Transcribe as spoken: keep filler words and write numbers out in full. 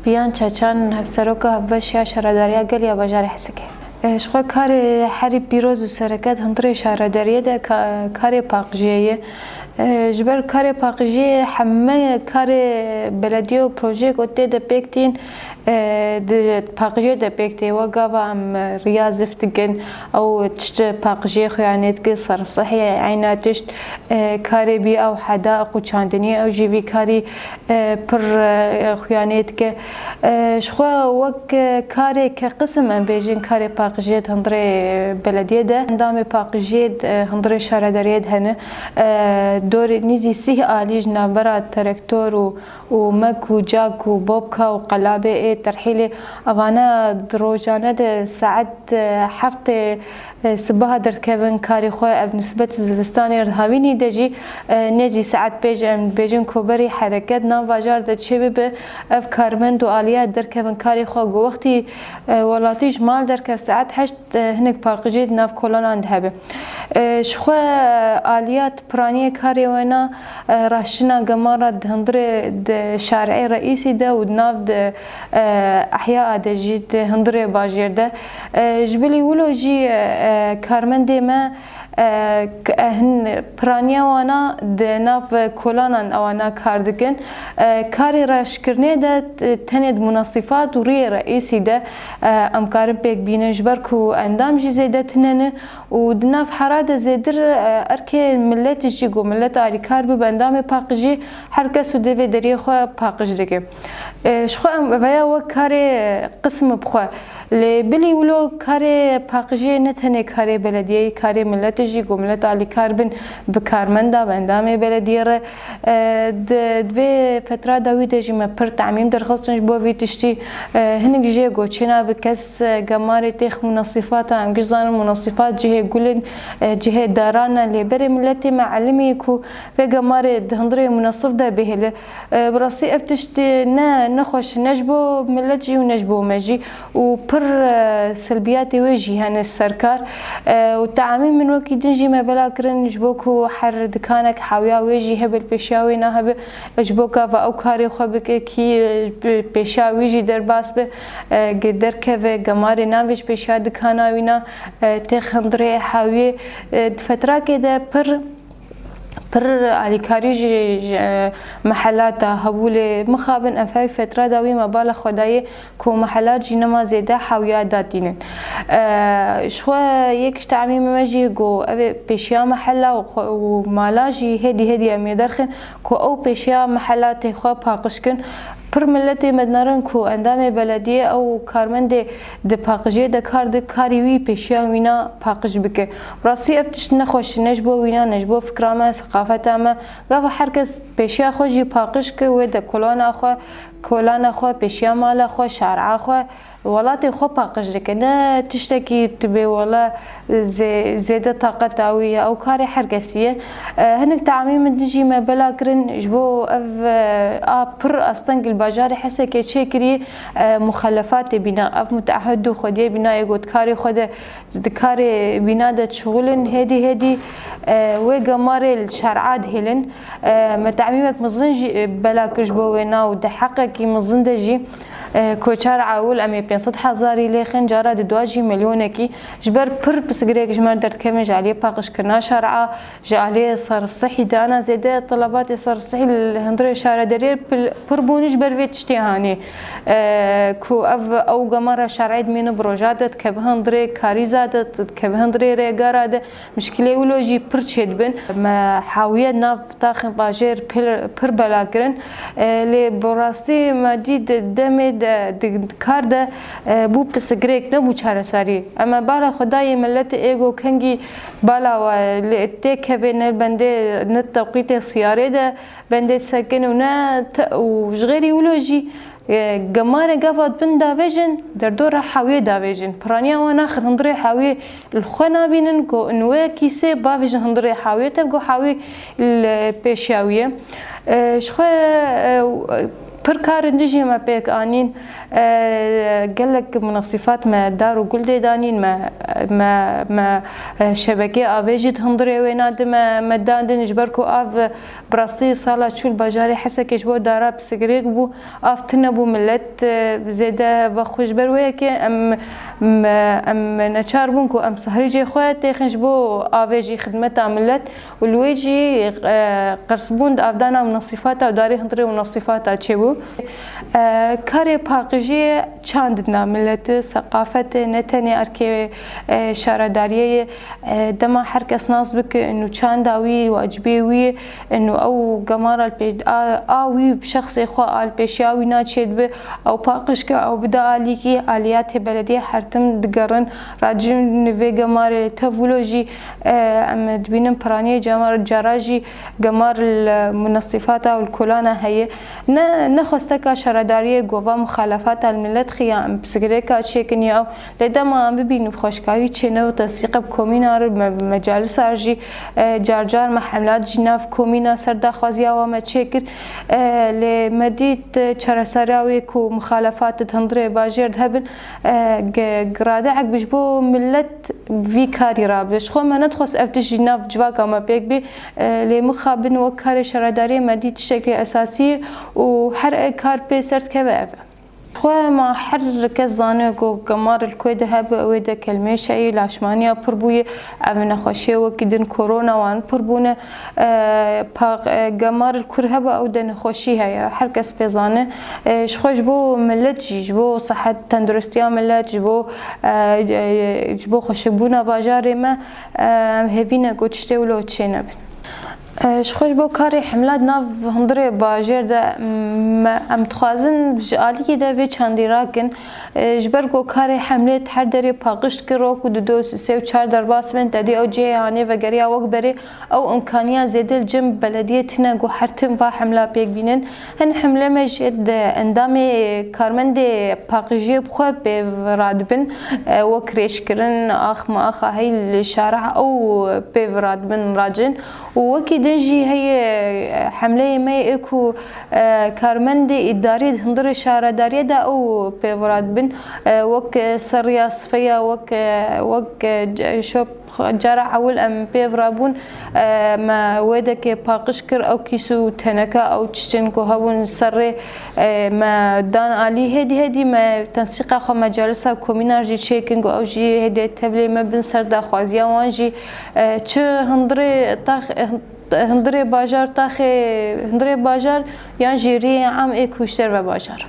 Piyan Çeçan, Hevseroka Hevbeş ya Şaredariya Gel ya Bajarê Hesekê. E, ji xwe karê herî pîroz û sereke di hundirê şaredariyê de ka-, karê paqijiyê ye. E, ji ber karê paqijiyê heme karê belediye û projeyê ku tê de pêk tîn, e, di paqijiyê de pêk tê. Wek gava em riya zif dikin, ew tişt paqijiyê xuyanê dike, serf sehî eyna tişt, e, karê bî ew heda û çandiniyê ew jî vî karî e, pir, e, xuyanê dike. E, ji xwe wek, e, karê ke qisim em bêjin, karê paqijiyê di hundirê belediyê de, endamê paqijiyê di, e, hundirê şaredariyê de hene. E, dorê nîzî sîh alî ji navbera terektor û, û mek û cak û bobka û qelabê ê terhîlê, evana di rojane de saet, e, heftê e, sibaha derdikevin karê xwe, ev nisbet zivistanê re havînî de jî, e, nêzî saet pênc em dibêjin ku berî hereket nav bajar de çêbibe, ev karmend û aliya derkevin karê xwe ku wextî, e, welatî ji mal derkev saet heşt, e, hinek paqijî di nav kolonan de hebe. E, ji xwe, e, aliya piraniyê karê wena, e, raştina gemara di hundirê di şarê reîsî de û di nav di, e, ehya de jî di hundirê bajêr de. E, ji bilî wilo jî, e, karmendê me, e, k-, e, hin piraniya wana di nav kolanan ewana kar dikin. E, karê raşkirinê de t-, tenê di munasifat û rûyê reîsî de, e, em karin pêk bînin, ji ber ku endam jî zêde tune ne. Û di nav hera de zêdir, e, erkê milletê jî ku millet alîkar bibe endamê paqijî, her kes û devê deriyê xwe paqij dike. E, ji xwe em veya wek karê qism bi xwe. Lê bilî wilo karê paqijiyê ne tenê karê belediyeyê, karê milletê jî ku millet alîkar bin bi karmenda, bi endamê belediyê re. E, di, di vê fetra dawî de jî me pir temîm derxistin ji bo vî tiştî. E, hinek jê got çênabe kes, e, gemarê têx munasîfata, em giş zanin munasîfat cihê gul in, e, cihê daran e, lê berê miletê me elimî ku vê gemarê di hundirê munasif de bihêle. E, bi rastî ev tişt ne, ne xweş, ne ji bo milet jî û ne ji bo me jî. Û pir, e, selbiyatê wê jî hene ser kar. E, û teamî min wekî din jî me bela kirin ji bo ku her dikanek hawiya wê jî hebe, li pêşiya wê nahebe. Ji bo gava ew karê xwe bike kî, e, pêşiya wî jî derbas be, e, ge-, derkeve, gemarê navê ji pêşiya dikana wîna, e, têx hundirê hawiyê, e, di fetrakê de pir, pir alîkarî ji, ji, e, mehelata hebû lê mixabin ev hevî fetra dawî me bala xwe dayê ku mehelat jî nema zêde hawiya datînin. E, ji xwe yek ji teamî me jî got ev ê pêşiya mehela û xwe, û mala jî hêdî hêdî em ê derxin ku ew pêşiya mehela tê xwe paqij kin. Pir miletê me dinarin ku endamê belediyê ew karmendê di paqijiyê de kar di karî wî pêşiya wîna paqij bike. Rastî ev tişt nexweş ne ji bo wîna, ne ji bo fikra me, seqafeta me. Gava her kes pêşiya xwe jî paqij ke wê de kolana xwe, kolana xwe, pêşiya mala xwe, şar'a xwe, welatê xwe paqij dike. Ne tiştekî tu bê wela zê-, zêde taqeta wî ye. Ew karê her kesî ye. E, hinek teamî min dijî me bela kirin ji bo ev, e, a pir asteng li bajarê Hesekê çêkirî, e, muxelefatê bîna. Ev muteahid û xwediyê bîna yê got karê xwe de di karê bîna de çixulin, hêdî hêdî, e, wê gemarê li şer'a dihêlin. E, me te'mîmek mezin jî, e, bela kir ji bo wêna û di heqekî mezin de jî, e, koçar ewil em ê pênc sed hezarî lê xin, cara di dua jî milyonekî. Ji ber pir pisigirêk ji me derdikevin ji aliyê paqijkirina şer'a, ji aliyê serf sihî dana zêde, telebatê serf sihî li hundirê şaredariyê pil-, pir bûn ji ber vê tiştê hanê. E, ku ev, ew gemara şer'ê dimîne bi roja de dikeve hundirê karîza de, dikeve hundirê rêgara de, mişkilê wilo jî pir çêdibin. Me hawiye nav taxên bajêr pir, pir bela kirin. E, lê bi rastî me dî di demê de, di kar de, e, bû pisigirêk, nebû çareserî. Em ê bala xwe dayê miletê ê go kengî bala we lê têkevê ne bendê, ne tewqîtê siyarê de bendê sekin û ne te-, û ji xêrî wilo jî, e, gemarê gava dibin davêjin, derdora hawiyê davêjin. Piraniya wan naxin hundirê hawiyê li xwe nabînin, go in wê kîsê bavêjin hundirê hawiyê, tev go hawî li pêşiya wî ye. E, ji xwe, e, Pir karên dijî me pêk anîn. E, gelek munasîfat me dar û gul dê danîn, me, me, me, e, şebekê avê jî di hundirê wêna di me, me dandin, ji ber ku av bi rastî sala çû li bajarê Hesekê ji bo dara pisigirêk bû, av tune bû, millet, e, zêde vexwe. Ji ber wê yekê em, me, em neçar bûn ku em sahrîcê xwe têxin ji bo avê jî xidmeta millet. Û li wê jî, e, qirsbûn di avdana munasîfata û darê hundirê munasîfata çêbû. E, karê paqijiyê çand dina milletê, seqafetê, ne tenê erkê, e, şaredariyê ye. E, dema her kes nas bike, inu çanda wî, wacibê wî, inu ew gemara li pêş, a, a wî bi şexsê xwe a li pêşiya wî na çêdibe, ew paqij ke, ew bide alîkî, aliyatê belediyê her tim digerin, racin vê gemarê. Li tev wilo jî, e, em dibînin piraniyê camar, cara jî gemar li munasîfata û li kolana heye. Ne, ne xwesteka şaredariyê gova muxalefata li millet xiya em pisigirêka çêkin ya ew. Lê dema em bibînin bi xweşkayî çêne û tesîqe bi komîna re, me, bi mecalisa re jî, e, car car me hemlat jî nav komîna ser daxwaziya wa me çêkir. E, lê me dît, e, çareseriya wê ku muxalefat di hundirê bajêr de hebin, e, ge-, giradeyek bi ji bo millet vî karî rabe. Ji xwe me nedixwest ev tişt jî nav civaka me pêk bê, e, lê mixabin wek karê şaredariyê me dît tiştekî esasî ye û her kar pê ser dikeve ev e. Xwe ma her kes zane ku gemar li ku de hebe, ew ê de kelmê şeyî, laşmaniya pir bûye, ev nexweşiyê wekî din korona wan pir bûne. E, pa-, e, gemar li kur hebe, ew de nexweşî heye. Her kes pê zane. E, ji xwe ji bo millet jî, ji bo sihet, tenduristiya millet, ji bo, e, e, ji bo xweşikbûna bajarê me, e, hêvî ne ku tiştê wilo çê nebin. E, ji xwe ji bo karê hemla di nav hundirê bajêr de, me, em dixwazin ji aliyê de vê çandî rakin. E, ji ber ku karê hemlê di her derê paqij dikir, ku di do sê û çar derbas bin, te dî ew cihê hanê vegeriya wek berê, ew imkaniya zêde li cem belediyê tine ku her tim va hemla pêk bînin. Hin hemle me jî di endamê karmendê paqijiyê bi xwe pêv radibin, e, wek rêşkirin, ax me axa hey li şara ew pêv radibin racin. Û wekî din jî heye, e, hemleyê me yê ku, e, karmendê îdarî di hundirê şaredariyê de ew pêv radibin, e, wek, e, serriya sifeya, wek, e, wek, e, c-, şop, cara ewil em pêv rabûn, e, me wê dekê paqij kir, ew kîs û teneke, ew tiştên ku hebûn serrê, e, me dan alî. Hêdî hêdî me tensîqa xwe mecelisa komînar jî çêkin ku ew jî hêdî tevlê me bin ser daxwaziya wan jî, e, çi hundirê tax-, hundirê bajar, taxê hundirê bajar yan jî riyê am ê ku ji derve bajar.